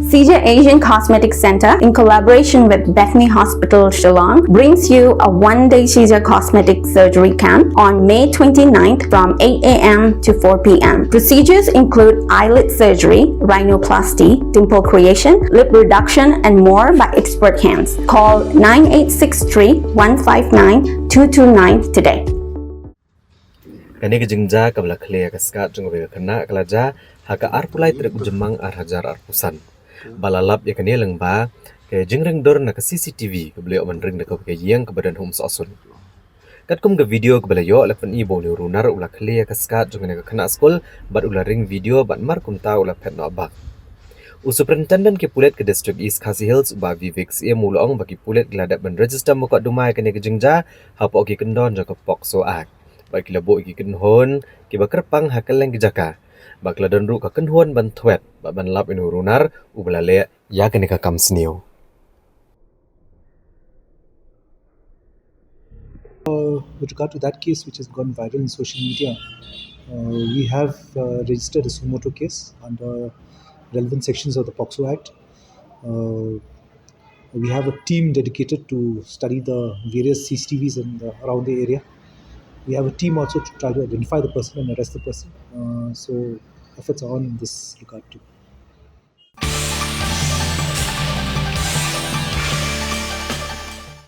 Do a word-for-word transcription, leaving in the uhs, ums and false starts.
Seizure Asian Cosmetic Center, in collaboration with Bethany Hospital Shillong, brings you a one-day seizure cosmetic surgery camp on May twenty-ninth from eight a.m. to four p.m. Procedures include eyelid surgery, rhinoplasty, dimple creation, lip reduction, and more by expert hands. Call nine eight six three, one five nine, two two nine today. Kane ka jingjia kaba la khlieh ïa ka skat jong kawei ka khynnah ka la jia ha ka arphew lai tarik u Jymmang ar hajar arphew san. Ba la lap ïa kane lyngba ka jingring dur na ka C C T V kaba la ïoh ban ring da kawei ka ïing kaba don ha Umsohsun. Katkum ka video kaba la ïoh, la pyni ba une u runar u la khlieh ïa ka skat jong kane ka khynnah skul bad u la ring video bad mar kumta u la phet noh bak. U Superintendent ki pulit ka District East Khasi Hills, u Bah Vivek Syiem, u la ong ba ki pulit ki la dep ban register mukotduma ïa kane ka jingjia hapoh ki kyndon jong ka POCSO Act. Bad ki la buh ïa ki kynhun kiba kyrpang ha kylleng ki jaka. Bad ki la don ruh ka kynhun ban thwet bad ban lap ïa une u runar uba la leh ïa kane ka kam sniew. Uh, with regard to that case, which has gone viral in social media, uh, we have uh, registered a suo motu case under relevant sections of the POCSO Act. Uh, we have a team dedicated to study the various C C T Vs in the, around the area. We have a team also to try to identify the person and arrest the person. Uh, so efforts are on in this regard too.